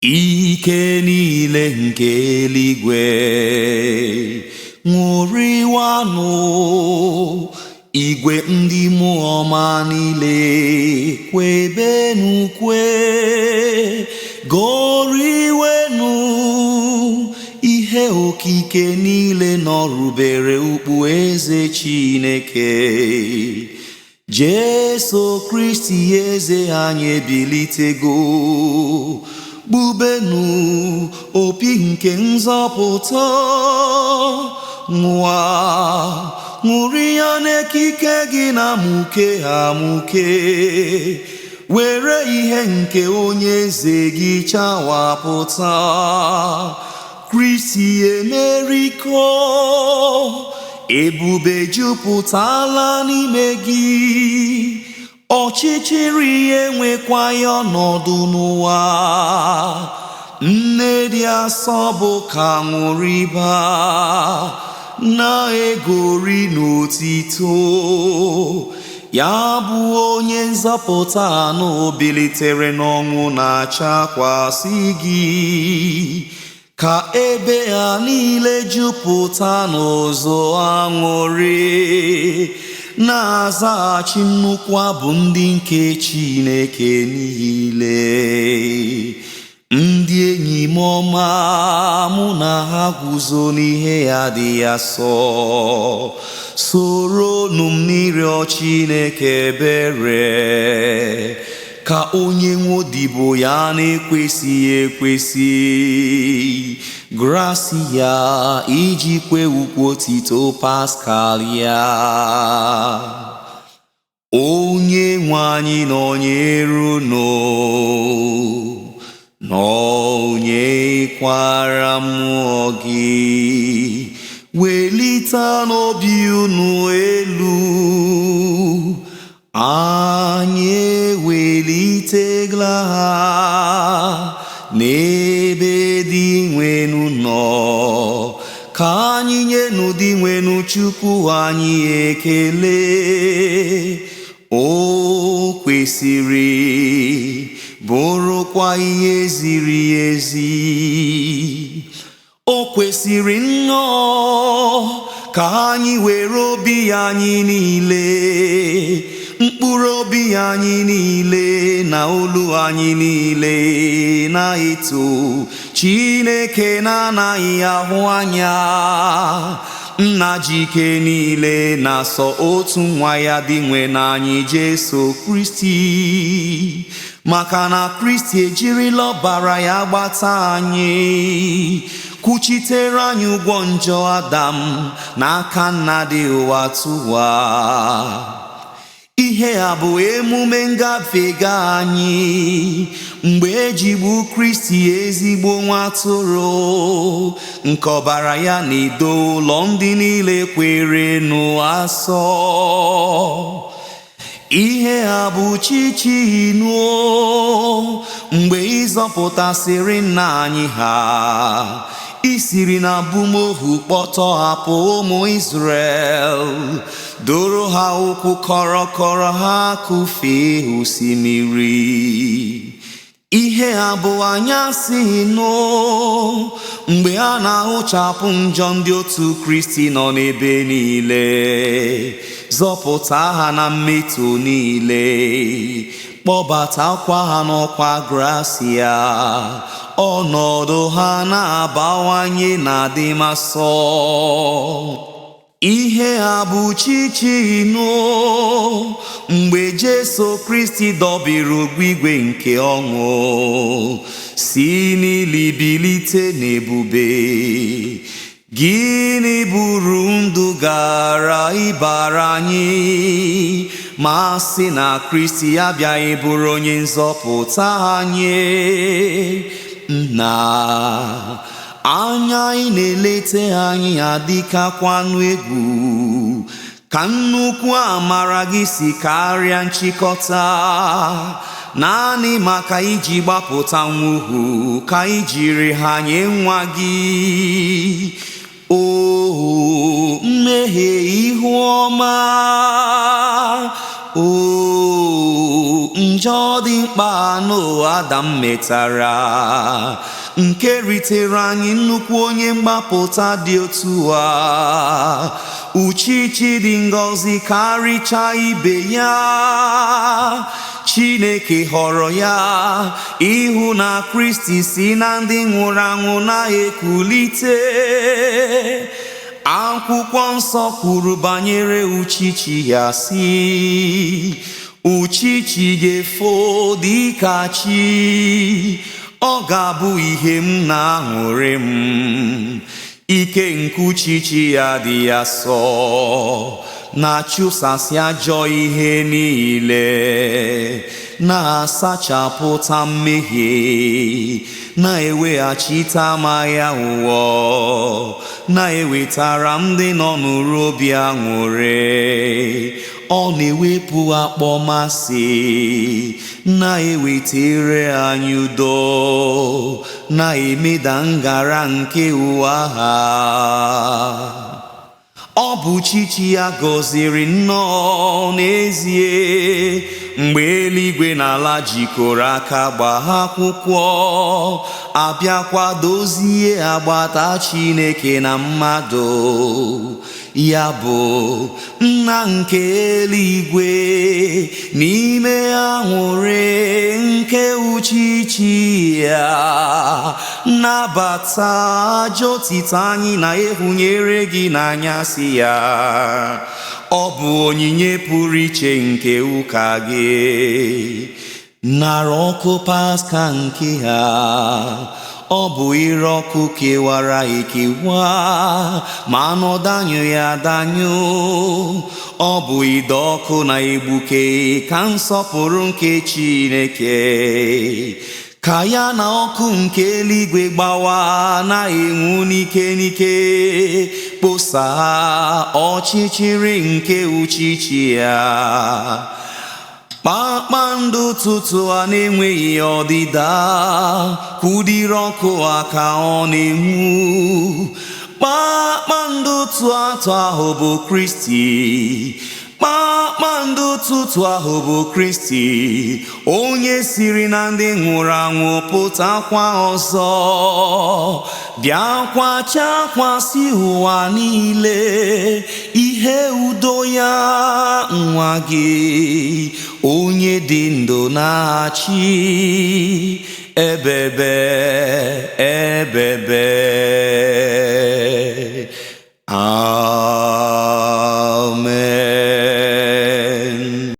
Ike niile nke eluigwe, ṅụrịwanụ. Igwe ndị mmụọ ọma niile, kwebenụ kwe, goriwenụ. Ihe okike niile nọrubere ukpu eze Chineke. Jesu Kristi eze anyị ebilitego. Gbubenu opi nke nzọpụta. Nwa ṅụrị ya n'ekike gị na muke amuke, were ihe nke onye eze gị chawapụta. Kristi emeriko, ebube jupụtala n'ime gị. Ọchịchịrị enwekwaghị ọnọdụ n'ụwa. Nne dị asọ bụ ka ṅụrịba na-egori n'otito ya, bụ onye nzọpụta anụ bilitere n'ọnwụ na-achakwasị gị. Ka ebe ha niile jupụta n'ụzọ aṅụrị, na-azaghachi nnukwu abụ ndị nke Chineke niile. Ndị enyi m ọma, mụ na ha guzo n'ihe ya dị asọ, soronu m n'ịrịọ Chineke ebere, ka onye nwodibo ya na-ekwesịghị ekwesị gracia iji kwe ukwu otito Pascal ya. Onye nwe anyị nọnyere unu, nọnyekwara mmụọ gị. Welite n'obi unu elu. Anyị ewelitela ha n'ebe dị nwenu nọ. Ka anyị nyenu dị nwenu Chukwu anyị ekele. O kwesịrị, bụrụkwa ihe ziri ezi. O kwesịrị nnọọ ka anyị were obi anyị niile, mkpụrụ obi anyị niile na olu anyị niile na-eto Chineke na-anaghị ahụ anya, Nna jike niile, na-asọ otu nwa ya dị nwe na anyị, Jesu Kristi, maka na Kristi ejirila ọbara ya gbata anyị, kwuchitere anyị ụgwọ njọ Adam n'aka nna dị ụwa tụwa. Ihe a bụ emume ngafega anyị, mgbe ejigbu Kristi, ezigbo nwa atụrụ nke ọbara ya na-edo ụlọ ndị niile kwere nụ asọ. Ihe a bụ chichi nuo, mgbe ịzọpụtasịrị nna anyị ha, isiri na bumohu kpọtọhapụ ụmụ Izrel, doro ha ụkwụ kọrọkọrọ ha kụfee osimiri. Ihe a bụ anyasị nụ, mgbe a na-ahụchapụ njọ ndị otu Kristi nọ n'ebe niile, zọpụta ha na mmetọ niile, kpọbatakwa ha n'ọkwa gracia. Ọnọdụ ha na-abawanye na adịmasọ. Ihe a bụ chichi nụ, mgbe Jesu Kristi dọbiri ogwigwe nke ọṅụ, si n'ili bilite n'ebube. Gịnị bụrụ ndụ gara ịbara anyị ma sị na Kristi abịaghị bụrụ onye nzọpụta anyị? Nna anya anyị na-elete anyị adịkakwanụ egwu, ka nnukwu amara gị si karịa nchịkọta. Naanị maka iji gbapụta nwuhu ka ị jiri ha nye nwa gị. O mmehie, ihu ọma. O Njọ dị mkpa n'ụwa Adam metara, nke ritere anyị nnukwu onye mgbapụta dị otu a. Uchichi dị ngọzi karịcha ibe ya, Chineke họrọ ya ịhụ na Kristi si na ndị nwụrụ anwụ na-ekulite. Akwụkwọ nsọ kwuru banyere uchichi ya si, uchichi ga-efo dịka chi, ọ ga-abụ ihe m na-aṅụrị m. Ike nke uchichi ya dị ya sọ, na-achụsasị ajọ ihe niile, na-asachapụta mmehie, na-eweghachite amaghị aghụghọ, na-ewetara ndị nọ n'ụra obi aṅụrị. Ọ na-ewepụ akpọmasị, na-ewetere anyị udo, na-emeda ngara nke ụwa ha. Ọ bụ chichi ya gọziri nnọọ n'ezie, mgbe eluigwe na ala jikọrọ aka gbaa akwụkwọ, abịakwa dozie agbata Chineke na mmadụ. Ya bụ nna nke eluigwe, n'ime aṅụrị nke uchichi ya, nabata aja otito anyị na-ehunyere gị n'anyasị ya. Ọ bụ onyinye pụrụ iche nke ụka gị. Nara ọkụ Paska nke ha, ọ bụ ire ọkụ kewara ekewa, ma nọ danyụ ya danyụ. Ọ bụ ide ọkụ na-egbuke ka nsọpụrụ nke Chineke, ka ya na ọkụ nke eluigwe gbawa na-enwu n'ike n'ike, kposaa ọchịchịrị nke uchichi ya. Kpakpando ụtụtụ a na-enweghị ọdịda, kwụdịrị ọkụ a ka ọ na-enwu. Kpakpando ụtụtụ ahụ bụ Kristi, kpakpando ụtụtụ ahụ bụ Kristi, onye siri na ndị nwụrụ anwụ pụtakwa ọzọ, bịakwa chakwasị ụwa niile ihe udo ya. Nwa gị onye dị ndụ na-achị ebebe ebebe. Amen.